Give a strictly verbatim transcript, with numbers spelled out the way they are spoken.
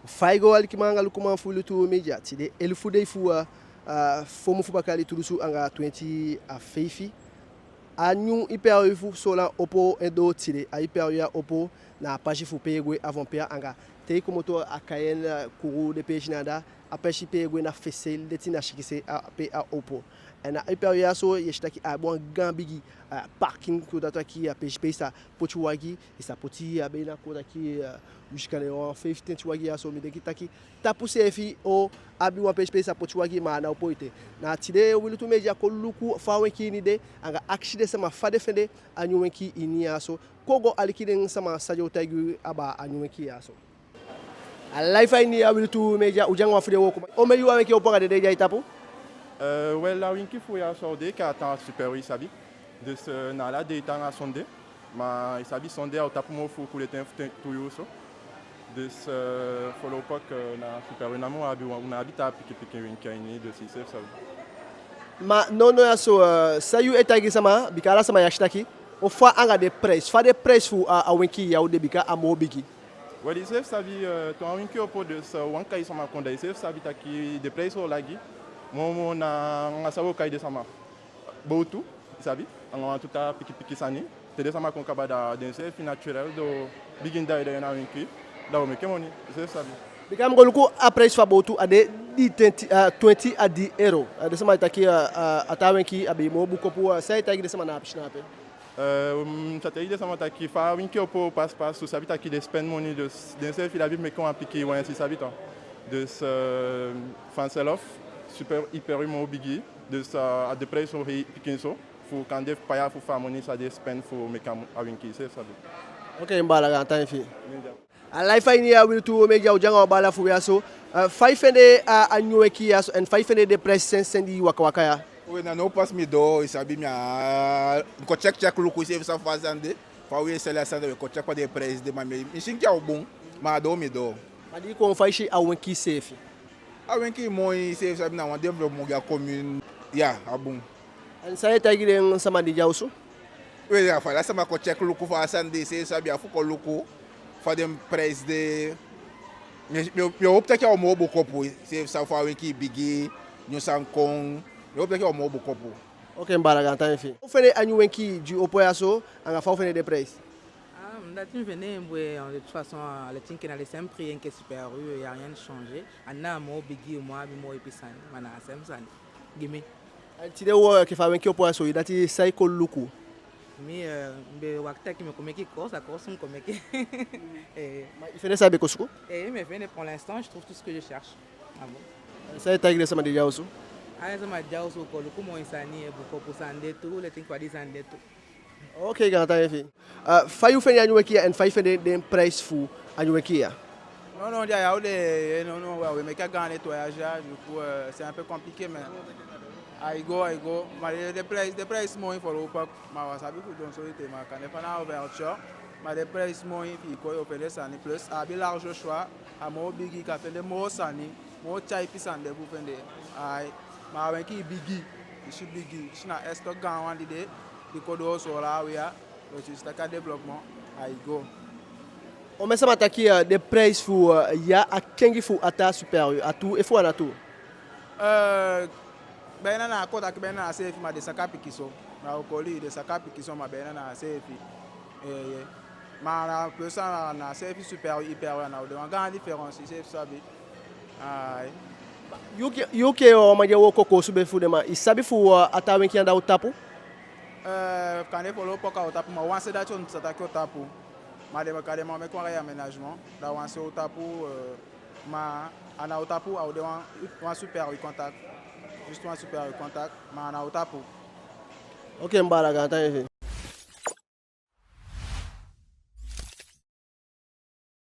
Fa i go, alikiman anga lukuman fu Lutu Media. Tide elufu dei fu, ah, ah, fo mun fu bakaa yali tu dunsu anga twenti a feifi. A nyun hypervie fu Soolan opo en doo tide. A hypervie ya opo na a pasi fu pe i e gwe a Vampire anga te i komoto a Cayenne, ah, Kourou, den peesi na anda, a pasi pe i e gwe na Fessel, leti na Sikise, a pe a opo. En a hypervie ya so, i e si taki a abi wan gaan bigi, ah, parking, kon taki a peesi pe i sa poti wagi, i sa poti a be na kon taki, ah, wi si kande wan feifitenti wagi ya so, mi denki taki tapu seefi o abi wan peesi pe i sa poti wagi, ma a ná opo ete. Na tide wi Lutu Media kon luku fa a wenki ini de, anga akisi den sama fa den fende a nyun wenki ini ya so. Kon go aliki den sama san den o taigi u abaa a nyun wenki ya so. A live a ini a wi Lutu Media, u de anga wan fu den wookoman. Omen yuu a wenki opo anga den dei di ai tapu? Eh, wel, a wenki fu ya so a o de enke a tan a Super U, i sabi. Dus, eh, na ala dei tan anga sonde. Ma i sabi sonde a o tapu moo fu kuleten fu ten, tu yuu so. Dus, eh, voorlopig, eh, na Super U namo u abi, u ná abi taa pikin pikin wenki a ini, dus i seefi sabi. Ma nownow ya so, eh, san yu e taigi sama, bika ala sama e akisi taki o fa anga den prijs, fa den prijs fu a, a wenki ya o de, bika a moo bigi. Wel, i seefi sabi, eh, te wan wenki opo, dus, eh, wan kai sama kon, da i seefi sabi taki den prijs o lagi. Moo moo na anga san wi o kai den sama, bowtu, i sabi, anga wantu taa pikin pikin sani. Te den sama kon kaba, da denseefi naturel den o bigin daai daai na wenki, da u o meke moni, i seefi sabi. Bika mi go luku a prijs fu a bowtu, a de di tenti, ah, twenti a di euro. Ah, den sama e taki, ah, ah, a taa wenki a be moo bun kopu, ah, san i e taigi den sama na a pisi na ape? Eh, mi sa taigi den sama taki fa a wenki opo pasi pasi, u sabi taki den spen moni, dus denseefi den abi fu meke wan pikin wens, i sabi tan. Dus, eh, vanzelf, Super U, Hyper U moo bigi, dus, eh, a den prijs o hei pikinso, fu kande fu pai a fu a moni san den e spen fu meke a wenki, i seefi sabi. Oke, mi baala, gaantangi fi i. A live a ini a wi Lutu Media, u de anga wan baala fu u ya so. Eh, fa i fende a, a nyun wenki ya so, en fa i fende den prijs sensi di i waka waka ya? We, na now pasi mi doo, i sabi, mi á, mi kon check check luku, i seefi sabi fa a sani de. Fa wi e seli a sani de, we kon check fa den prijs de, ma mi, mi si enke a o bun, ma a doo mi doo. Ma di i kon, fa i si a wenki seefi? A wenki moi, i seefi sabi, na wan développement gi a commune. Ya, a bun. En san i e taigi den sama di de a osu? We, ya, fa ala sama kon check luku fa a sani de, i seefi sabi, a fu kon luku fa den prijs de. Mi, mi, mi o howpu taki a o moo bun kopu, i seefi sabi, fa a wenki bigi, nyun sani kon. Mi o howpu taki a o moo bun kopu. Oke, mi baala, gaantangi fi i. Fa u fende a nyun wenki di opo ya so, anga fa u fende den prijs? Ah, mi dati mi fende en bun, eh, de toute façon, eh, leti enke na le seefi prix enke Super U, y a rien de changé. A ná moo bigi, u moo abi moo ipi sani, ma na a seefi sani gi mi. Tide u, eh, enke fa a wenki opo ya so, i dati, san i kon luku? Mi, eh, mi be wakiti taki mi o kon meke course, a course mi kon meke. Eh. Ma i fende san i be kon suku? Eh, mi fende, pour l'instant, je trouve tout ce que je cherche. Ah bon? San i e taigi den sama di de a osu? Ala den sama di de a osu, kon luku moi sani, eh, bun kopu sani de tu, leti enke fa den sani de tu. Oke, gaantangi fi i. Ah, fa yu fende a nyun wenki ya, en fa i fende den prijs fu a nyun wenki ya? Non, non, di a ya u de, eh, non, non, we, we meke a gaan nettoyage ya, du coup, euh, c'est un peu compliqué, mais ai go, ai go. Ma den, den prijs, den prijs moi voorlopig, ma wi á sabi fu dyonson ete, ma kande fa na ouverture, ma den prijs moi fi i kon, yo fende sani, plus a abi large choix, a moo bigi, i kan fende moo sani, moo tyaipi sani de fu fende. Ai, ma a wenki bigi, i si bigi, i si na stock gaan wan di de, di kon doo Soolan a wi ya, lotis taki a développement, ai go. Omen sama taki, eh, den prijs fu, eh, ya a kengi fu a taa Super U, a tuu efu a ná tuu? Eh, bijna na, kon taki bijna na a seefi, ma den saka pikinso. Na o koli, den saka pikinso, ma bijna na a seefi. Eh, eh. Ma na plus a na, na a seefi Super U, Hyper U, a ná o de wan gaan différence, i seefi sabi. Ai. Yu enke, yu enke wan man di e wooko koosube fu den man, i sabi fu, eh, a taa wenki anda o tapu? Eh, kande voorlopig a o tapu, ma wan se dati u á sa taki o tapu. Ma den, kande den man o meke wan réaménagement, da wan se o tapu, eh, ma a ná o tapu, a o de wan, wan Super U contact. Juste wan Super U contact, ma a ná o tapu. Oke, mi baala, gaantangi fi i.